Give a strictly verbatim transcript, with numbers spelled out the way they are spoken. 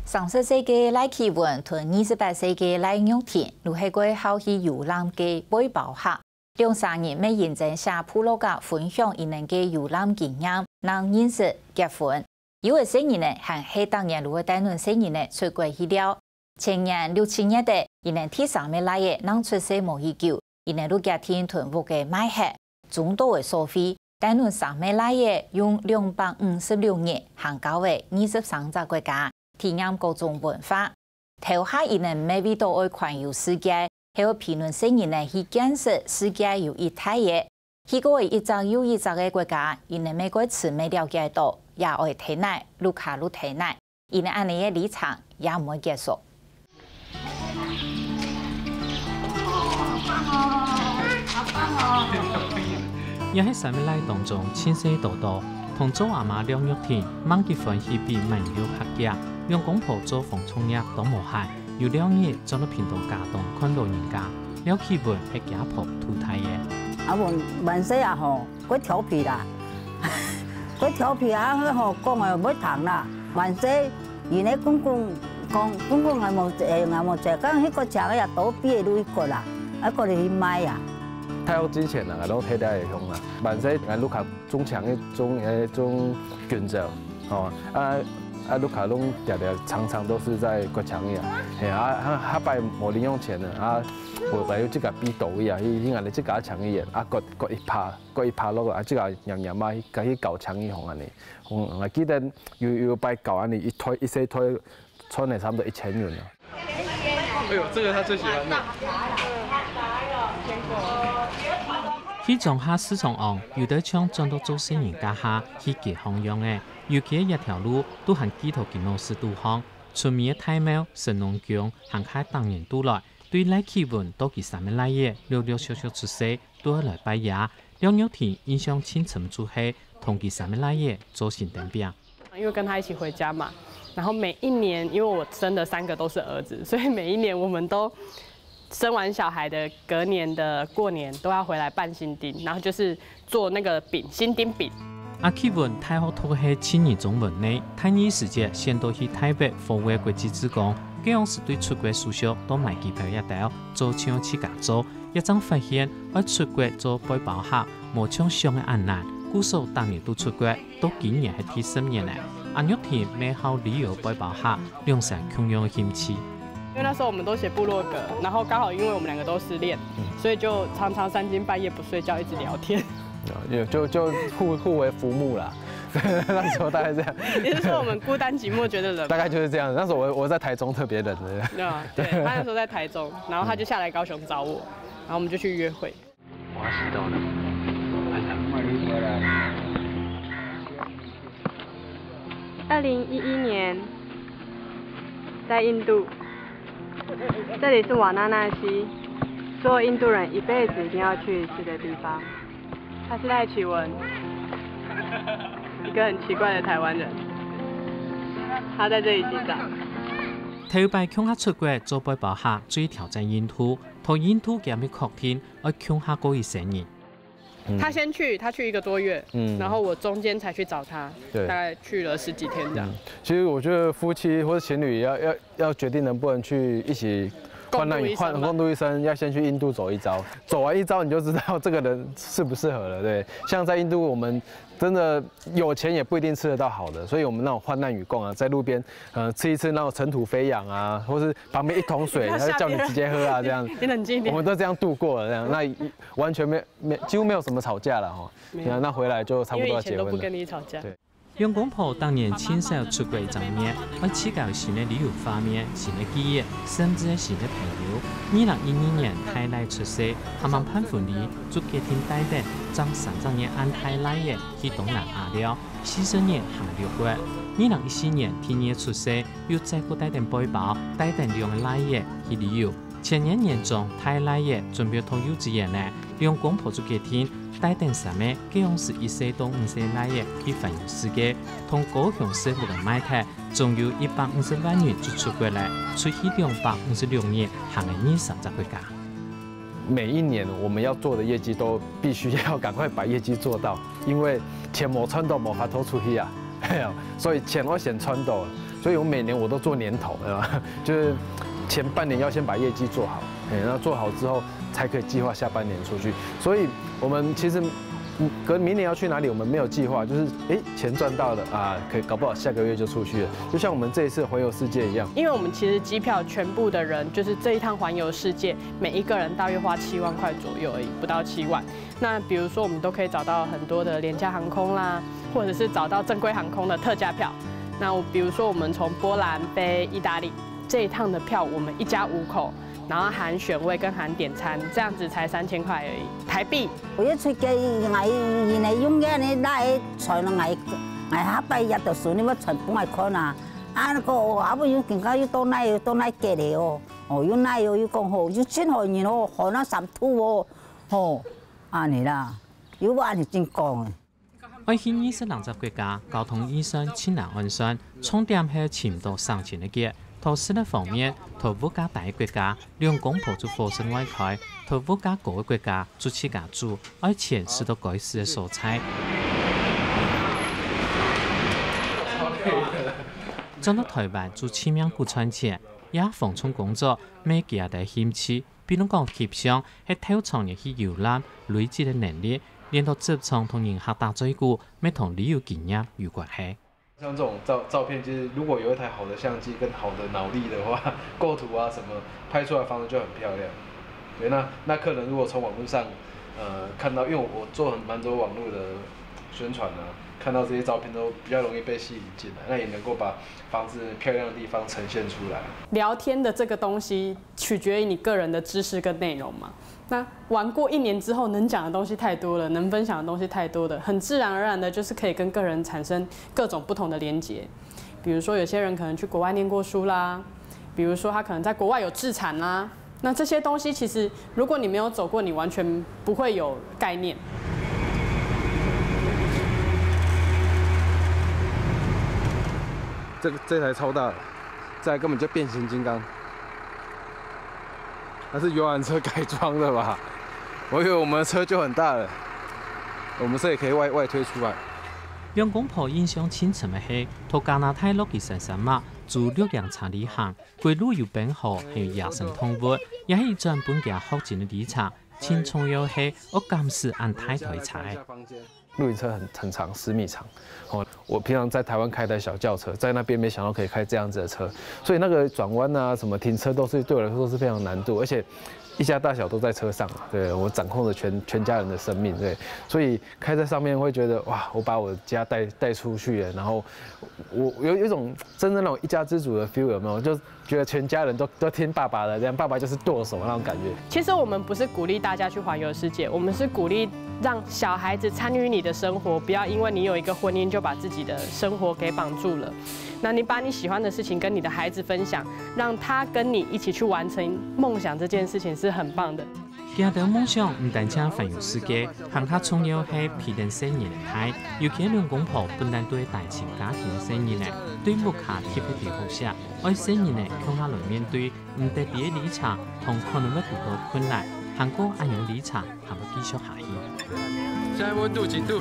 三十歲个賴啟文同二十八歲个賴玉婷，都係過好去遊覽个背包客。兩儕人乜認真寫部落格分享佢等个遊覽經驗，正認識結婚。有个細人仔還係逐年都會帶等細人仔出國去尞。前年六七月底，佢等第三个倈仔正出世無幾久，佢等就決定同屋下賣忒， 中島个所費，帶等三个倈仔用兩百五十六日行到个二十三隻國家，體驗各種文化。頭下佢等乜為著愛環遊世界，係愛陪等細人仔去見識世界有幾大个。去過个一隻又一隻个國家，佢等乜過尋乜了解著，也愛提奶，愈加愈提奶。 佢等恁呢个旅程也毋會結束。這係三个倈當中盡細多多，同做阿媽廖玉婷，吂幾歡喜分滿友客遽，兩公婆做房仲業都無閒，有尞日轉到屏東佳冬看老人家，廖啟文係厥婆渡大个。啊，阮滿細啊吼， 過調皮啦，過調皮啊，該吼講个毋會聽啦。萬歲，因為公公講，公公也無，也無坐，講迄個牆也倒閉了一個啦，啊，過來去賣啊。大學之前啊，攏蹛在鄉啊，萬歲，啊，屋下種牆，種，誒，種弓蕉，吼，啊，啊，屋下攏常常，常常都是在割牆壁啊，嘿啊，啊，下擺無零用錢了啊，我，我有自家比斗一啊，去，去俺自家牆壁啊，割，割一把。 過一把落啊，這個黏黏啊，去，去搞強一紅啊呢。嗯，我記得有，有擺搞啊呢，一袋，一細袋，賺了差不多一千元啊。哎呦，這個他最喜歡的。去莊下市場行，有兜像轉到做細人該下去街巷樣仔，尤其這條路都還記得佢老師肚項，出名个大廟、神農宮，還係逐年都來。對賴啟文到佢三个倈仔，陸陸續續出世， 都愛來拜爺。廖玉婷印象盡深就係同佢三个倈仔做心燈餅。因為跟他一起回家嘛，然後每一年，因為我生的三個都是兒子，所以每一年我們都生完小孩的隔年的過年都要回來辦新丁，然後就是做那個餅，新丁餅。阿啟文大學讀个係七年中文呢，大二時節先到去台北服務國際志工，該央時對出國手續到買機票這兜，做就自家做， 也正發現愛出國做背包客，無像想个恁難，故所逐年都出國，到今年係第十年了。阿玉婷乜好旅遊背包客，兩儕共樣个興趣。因為那時候我們都寫部落格，然後剛好因為我們兩個都失戀，所以就常常三更半夜不睡覺，一直聊天。有，就，就互，互為浮木啦。那時候大概這樣。你是說我們孤單寂寞覺得冷嗎？大概就是這樣。那時候我，我在台中特別冷的。啊，對，他那時候在台中，然後他就下來高雄找我，然後我們就去約會。我要遲到了。二零一一年，在印度，這裡是瓦拉納西，做印度人一輩子一定要去一次的地方。他是賴啟文，一個很奇怪的台灣人，他在這裡洗澡。頭擺共下出國做背包客，最挑戰印度，到印度佢乜確定愛共下過一生人。 嗯。他先去，他去一個多月，嗯。然後我中間才去找他，對。大概去了十幾天這樣。嗯，其實我覺得夫妻或者情侶要，要，要決定能不能去一起患難與，共度一生嘛。患，共度一生，要先去印度走一遭。走完一遭，你就知道這個人適不適合了，對。像在印度，我們真的有錢也不一定吃得到好的，所以我們那種患難與共啊，在路邊，呃，吃一吃那種塵土飛揚啊，或是旁邊一桶水，他就叫你直接喝啊，這樣。你冷靜一點。我們都這樣度過了，這樣，那完全沒有 沒，幾乎沒有什麼吵架了吼。沒有。那，那回來就差不多要結婚了。因為以前都不跟你吵架。對。兩公婆逐年盡少出國一隻月，愛自家有新个旅遊畫面、新个記憶，甚至係新个朋友。二零一二年大倈出世，還吂辦婚禮，就決定帶等正三隻月恁大倈仔去東南亞尞，四十日行六國。二零一四年第二出世，又再過帶等背包，帶等兩個倈仔去旅遊。 前年年中，大倈仔準備讀幼稚園了，兩公婆就決定帶等三個該央時一歲到五歲倈仔去環遊世界，同高雄市府个賣忒，總有一百五十萬銀就出國了，出去兩百五十六日，行了二三十國家。每一年我們要做的業績都必須要趕快把業績做到，因為錢無賺到，無法度出去啊，所以錢愛先賺到。所以我每年我都做年头，对吧？就是前半年要先把业绩做好，哎，那做好之后才可以计划下半年出去。所以我们其实，嗯，可能明年要去哪里，我们没有计划，就是，诶，钱赚到了啊，可以，搞不好下个月就出去了。就像我们这一次环游世界一样。因为我们其实机票全部的人，就是这一趟环游世界，每一个人大约花七万块左右而已，不到七万。那比如说，我们都可以找到很多的廉价航空啦，或者是找到正规航空的特价票。那我比如说，我们从波兰飞意大利这一趟的票，我们一家五口，然后含选位跟含点餐，这样子才三千块而已，台币。有一出个，𠊎因為用个呢，拉个傳了𠊎，𠊎下擺也就順你要傳分𠊎看啊。啊，那个後尾又更加又到那到那个了哦，哦，又那又又讲吼，又真好人哦，好那三度哦，吼，安尼啦，又安尼真讲诶。 愛去二十零隻國家，交通預算盡難換算，重點係尋到省錢个節。在食个方面，在物價低个國家，兩公婆就伙食外開；在物價高个國家，就自家煮，愛錢使到該使个所在。轉到台灣就盡命苦賺錢，這房仲工作乜佢个興趣。 比如講翕相，係透長年去遊覽，累積个能力，練到執掌同人客打嘴鼓，乜同旅遊經驗有關係。像這種照照片，其實如果有一台好的相機跟好的腦力的話，构圖啊什麼，拍出來房子就很漂亮。对，那那客人如果從網络上，呃，看到，因為我我做很蠻多網络的宣傳啊，看到這些照片都比較容易被吸引進來，那也能夠把房子漂亮的地方呈現出來。聊天的这个东西取决于你个人的知识跟内容嘛。那玩过一年之后，能讲的东西太多了，能分享的东西太多了，很自然而然的就是可以跟个人产生各种不同的连结。比如说，有些人可能去国外念过书啦，比如说他可能在国外有置产啦，那这些东西其实如果你没有走过，你完全不会有概念。这个这台超大的，这台根本就变形金刚。 那是游览车改装的吧？我以为我们的车就很大了，我们车也可以外外推出来。兩公婆印象盡深个係，在加拿大洛基山山脈做露營車旅行，歸路有冰河，還有野生動物，也係一轉分佢學真个旅程。盡重要係愛敢駛恁大台車。 露營車很很長，十米長。哦，我平常在台灣開台小轎車，在那邊沒想到可以開這樣子的車，所以那個轉彎啊，什麼停車都是對我來說都是非常難度，而且一家大小都在車上嘛，對，我掌控著全全家人的生命，對，所以開在上面會覺得哇，我把我家帶帶出去了，然後我有有一種真正那種一家之主的 feel，有沒有？就觉得全家人都都听爸爸的，这样爸爸就是舵手那种感觉。其实我们不是鼓励大家去环游世界，我们是鼓励让小孩子参与你的生活，不要因为你有一个婚姻就把自己的生活给绑住了。那你把你喜欢的事情跟你的孩子分享，让他跟你一起去完成梦想，这件事情是很棒的。 佢兜夢想毋單淨環遊世界，還較重要係陪等細人仔大。尤其兩公婆本來都係單親家庭个細人仔，對屋下特別个好勢，愛細人仔共下來面對，毋得知个旅程同可能會堵到困難，還過恁樣旅程還會繼續下去。現在溫度幾度？